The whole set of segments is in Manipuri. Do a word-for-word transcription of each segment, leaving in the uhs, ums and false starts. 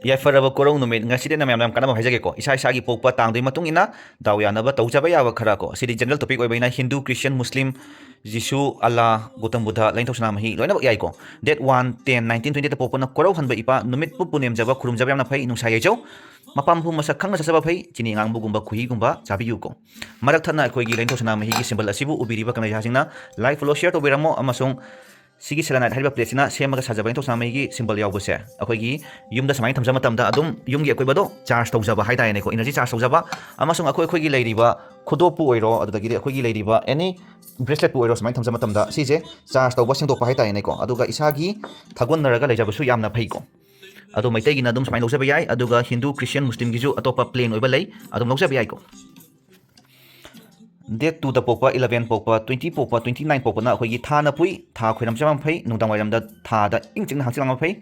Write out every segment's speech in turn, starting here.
ꯌꯥꯏꯐꯔꯕ ꯀꯣꯔꯧ ꯅꯨꯃꯤꯠ꯫ ꯉꯁꯤꯗꯤ ꯃꯌꯥꯝ ꯌꯥꯝ ꯀꯥꯟꯅꯕ ꯍꯥꯏꯖꯒꯦꯀꯣ꯫ ꯏꯁꯥ ꯏꯁꯥꯒꯤ ꯄꯣꯛꯄ ꯇꯥꯡꯗꯨꯒꯤ ꯃꯇꯨꯡ ꯏꯟꯅ ꯗꯥꯎ ꯌꯥꯅꯕ ꯇꯧꯖꯕ ꯌꯥꯕ ꯈꯔ ꯀꯣ꯫ ꯁꯤꯗꯤ general topic ꯑꯣꯏꯕꯅꯤꯅ ꯍꯤꯟꯗꯨ, ꯈ꯭ꯔꯤꯁꯇꯤꯌꯟ, ꯃꯨꯁꯂꯤꯝ, ꯖꯤꯁꯨ, ꯑꯜꯂꯥ, ꯒꯧꯇꯝ ꯕꯨꯙ, ꯂꯥꯏꯅꯤꯡꯊꯧ ꯁꯅꯥꯃꯍꯤ ꯂꯣꯏꯅꯃꯛ ꯌꯥꯏꯀꯣ꯫ Date one ten nineteen twenty ꯗ ꯄꯣꯛꯄꯅ ꯀꯣꯔꯧꯍꯟꯕ ꯏꯄꯥ, ꯅꯨꯃꯤꯠꯄꯨ ꯄꯨꯅꯦꯝꯖꯕ, ꯈꯨꯔꯨꯝꯖꯕ ꯌꯥꯝꯅ ꯐꯩ, ꯅꯨꯡꯁꯥ ꯌꯩꯖꯧ꯫ ꯃꯄꯥ ꯃꯄꯨ ꯃꯁꯛ ꯈꯪꯅ ꯆꯠꯆꯕ ꯐꯩ, ꯆꯤꯅꯤ ꯑꯉꯥꯡꯕꯒꯨꯝꯕ ꯈꯨꯍꯤꯒꯨꯝꯕ ꯆꯥꯕꯤꯌꯨꯀꯣ꯫ ꯃꯔꯛ ꯊꯠꯅ ꯑꯩꯈꯣꯏꯒꯤ ꯂꯥꯏꯅꯤꯡꯊꯧ ꯁꯅꯥꯃꯍꯤꯒꯤ symbol ꯑꯁꯤꯕꯨ ꯎꯕꯤꯔꯤꯕ ꯀꯪꯂꯩꯁꯥꯁꯤꯡꯅ like, follow, share ꯇꯧꯕꯤꯔꯝꯃꯣ, ꯑꯃꯁꯨꯡ ꯁꯤꯒꯤ selenite ꯍꯥꯏꯔꯤꯕ plateꯁꯤꯅ ꯁꯦꯝꯃꯒ ꯁꯥꯖꯕ ꯂꯥꯏꯅꯤꯡꯊꯧ ꯁꯅꯥꯃꯍꯤꯒꯤ symbol ꯌꯥꯎꯕꯁꯦ ꯑꯩꯈꯣꯏꯒꯤ ꯌꯨꯝꯗ ꯁꯨꯃꯥꯏꯅ ꯊꯝꯖꯕ ꯃꯇꯝꯗ ꯑꯗꯨꯝ ꯌꯨꯝꯒꯤ ꯑꯀꯣꯏꯕꯗꯣ charge ꯇꯧꯖꯕ ꯍꯥꯏꯇꯥꯔꯦꯅꯦꯀꯣ, energy charge ꯇꯧꯖꯕ, ꯑꯃꯁꯨꯡ ꯑꯩꯈꯣꯏ, ꯑꯩꯈꯣꯏꯒꯤ ꯂꯩꯔꯤꯕ ꯈꯨꯗꯣꯞꯄꯨ ꯑꯣꯏꯔꯣ, ꯑꯗꯨꯗꯒꯤꯗꯤ ꯑꯩꯈꯣꯏꯒꯤ ꯂꯩꯔꯤꯕ any braceletꯄꯨ ꯑꯣꯏꯔꯣ, ꯁꯨꯃꯥꯏꯅ ꯊꯝꯖꯕ ꯃꯇꯝꯗ ꯁꯤꯁꯦ charge ꯇꯧꯕ, ꯁꯦꯡꯗꯣꯛꯄ ꯍꯥꯏꯇꯥꯔꯦꯅꯦꯀꯣ, ꯑꯗꯨꯒ ꯏꯁꯥꯒꯤ ꯊꯥꯒꯣꯟꯅꯔꯒ ꯂꯩꯖꯕꯁꯨ ꯌꯥꯝꯅ ꯐꯩꯀꯣ꯫ ꯑꯗꯣ ꯃꯩꯇꯩꯒꯤꯅ ꯑꯗꯨꯝ ꯁꯨꯃꯥꯏꯅ ꯂꯧꯖꯕ ꯌꯥꯏ, ꯑꯗꯨꯒ ꯍꯤꯟꯗꯨ, ꯈ꯭ꯔꯤꯁꯇꯤꯌꯟ, ꯃꯨꯁꯂꯤꯝꯒꯤꯁꯨ ꯑꯇꯣꯞꯄ plain ꯑꯣꯏꯕ ꯂꯩ, ꯑꯗꯨꯝ ꯂꯧꯖꯕ ꯌꯥꯏꯀꯣ꯫ Date two ꯗ ꯄꯣꯛꯄ, eleven ꯄꯣꯛꯄ, twenty ꯄꯣꯛꯄ, twenty nine ꯄꯣꯛꯄꯅ ꯑꯩꯈꯣꯏꯒꯤ ꯊꯥꯅ ꯄꯨꯏ, ꯊꯥ ꯈꯣꯏꯔꯝ ꯆꯥꯕ ꯌꯥꯝ ꯐꯩ, ꯅꯨꯡꯗꯥꯡ ꯋꯥꯏꯔꯝꯗ ꯊꯥꯗ ꯏꯪ ꯆꯤꯛꯅ ꯍꯛꯆꯤꯠ ꯂꯥꯡꯕ ꯐꯩ꯫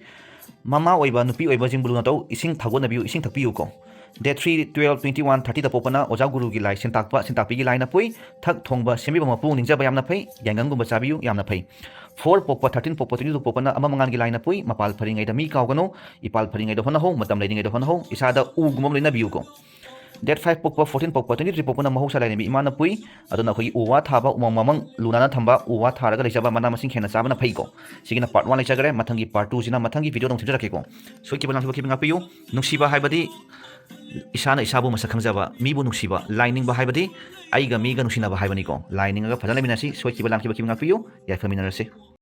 ꯃꯃꯥ ꯑꯣꯏꯕ, ꯅꯨꯄꯤ ꯑꯣꯏꯕꯁꯤꯡꯕꯨ ꯂꯨꯅ ꯇꯧ, ꯏꯁꯤꯡ ꯊꯥꯒꯣꯟꯅꯕꯤꯌꯨ, ꯏꯁꯤꯡ ꯊꯛꯄꯤꯌꯨꯀꯣ꯫ Date three, twelve, twenty one, thirty ꯗ ꯄꯣꯛꯄꯅ ꯑꯣꯖꯥ ꯒꯨꯔꯨꯒꯤ ꯂꯥꯏ, ꯁꯦꯟꯇꯥꯛꯄ, ꯁꯦꯟꯇꯥꯛꯄꯤꯒꯤ ꯂꯥꯏꯅ ꯄꯨꯏ, ꯊꯛ ꯊꯣꯡꯕ ꯁꯦꯝꯕꯤꯕ ꯃꯄꯨ ꯅꯤꯡꯖꯕ ꯌꯥꯝꯅ ꯐꯩ, ꯌꯥꯏꯉꯪꯒꯨꯝꯕ ꯆꯥꯕꯤꯌꯨ, ꯌꯥꯝꯅ ꯐꯩ꯫ Four ꯄꯣꯛꯄ, thirteen ꯄꯣꯛꯄ, twenty two ꯄꯣꯛꯄꯅ ꯑꯃ ꯃꯉꯥꯜꯒꯤ ꯂꯥꯏꯅ ꯄꯨꯏ, ꯃꯄꯥꯜ ꯐꯔꯤꯉꯩꯗ ꯃꯤ ꯀꯥꯎꯒꯅꯨ, ꯏꯄꯥꯜ ꯐꯔꯤꯉꯩꯗ ꯍꯣꯠꯅꯍꯧ, ꯃꯇꯝ ꯂꯩꯔꯤꯉꯩꯗ ꯍꯣꯠꯅꯍꯧ, ꯏꯁꯥꯗ ꯎꯒꯨꯝꯕ ꯑꯃ ꯂꯣꯏꯅꯕꯤꯌꯨꯀꯣ꯫ Date five ꯄꯣꯛꯄ, fourteen ꯄꯣꯛꯄ, twenty three ꯄꯣꯛꯄꯅ ꯃꯍꯧꯁꯥ ꯂꯥꯏꯔꯦꯝꯕꯤ ꯏꯃꯥꯅ ꯄꯨꯏ꯫ ꯑꯗꯨꯅ ꯑꯩꯈꯣꯏꯒꯤ ꯎ ꯋꯥ ꯊꯥꯕ, ꯎꯃꯪ ꯋꯥꯃꯪ ꯂꯨ ꯅꯥꯟꯅ ꯊꯝꯕ, ꯎ ꯋꯥ ꯊꯥꯔꯒ ꯂꯩꯖꯕ, ꯃꯅꯥ ꯃꯁꯤꯡ ꯍꯦꯟꯅ ꯆꯥꯕꯅ ꯐꯩꯀꯣ꯫ ꯁꯤꯒꯤꯅ part one ꯂꯩꯖꯈ꯭ꯔꯦ꯫ ꯃꯊꯪꯒꯤ part two ꯁꯤꯅ ꯃꯊꯪꯒꯤ video ꯗ ꯑꯃꯨꯛ ꯊꯦꯡꯖꯔꯛꯀꯦꯀꯣ꯫ ꯁꯣꯏꯈꯤꯕ ꯂꯥꯟꯈꯤꯕ ꯈꯤꯕ ꯉꯥꯛꯄꯤꯌꯨ꯫ ꯅꯨꯡꯁꯤꯕ ꯍꯥꯏꯕꯗꯤ ꯏꯁꯥꯅ ꯏꯁꯥꯕꯨ ꯃꯁꯛ ꯈꯪꯖꯕ, ꯃꯤꯕꯨ ꯅꯨꯡꯁꯤꯕ, ꯂꯥꯏ ꯅꯤꯡꯕ ꯍꯥꯏꯕꯗꯤ ꯑꯩꯒ ꯃꯤꯒ ꯅꯨꯡꯁꯤꯅꯕ ꯍꯥꯏꯕꯅꯤꯀꯣ꯫ ꯂꯥꯏ ꯅꯤꯡꯉꯒ ꯐꯖꯅ ꯂꯩꯃꯤꯟꯅꯁꯤ꯫ ꯁꯣꯏꯈꯤꯕ ꯂꯥꯟꯈꯤꯕ ꯈꯤꯕ ꯉꯥꯛꯄꯤꯌꯨ꯫ ꯌꯥꯏꯐꯃꯤꯟꯅꯔꯁꯤ꯫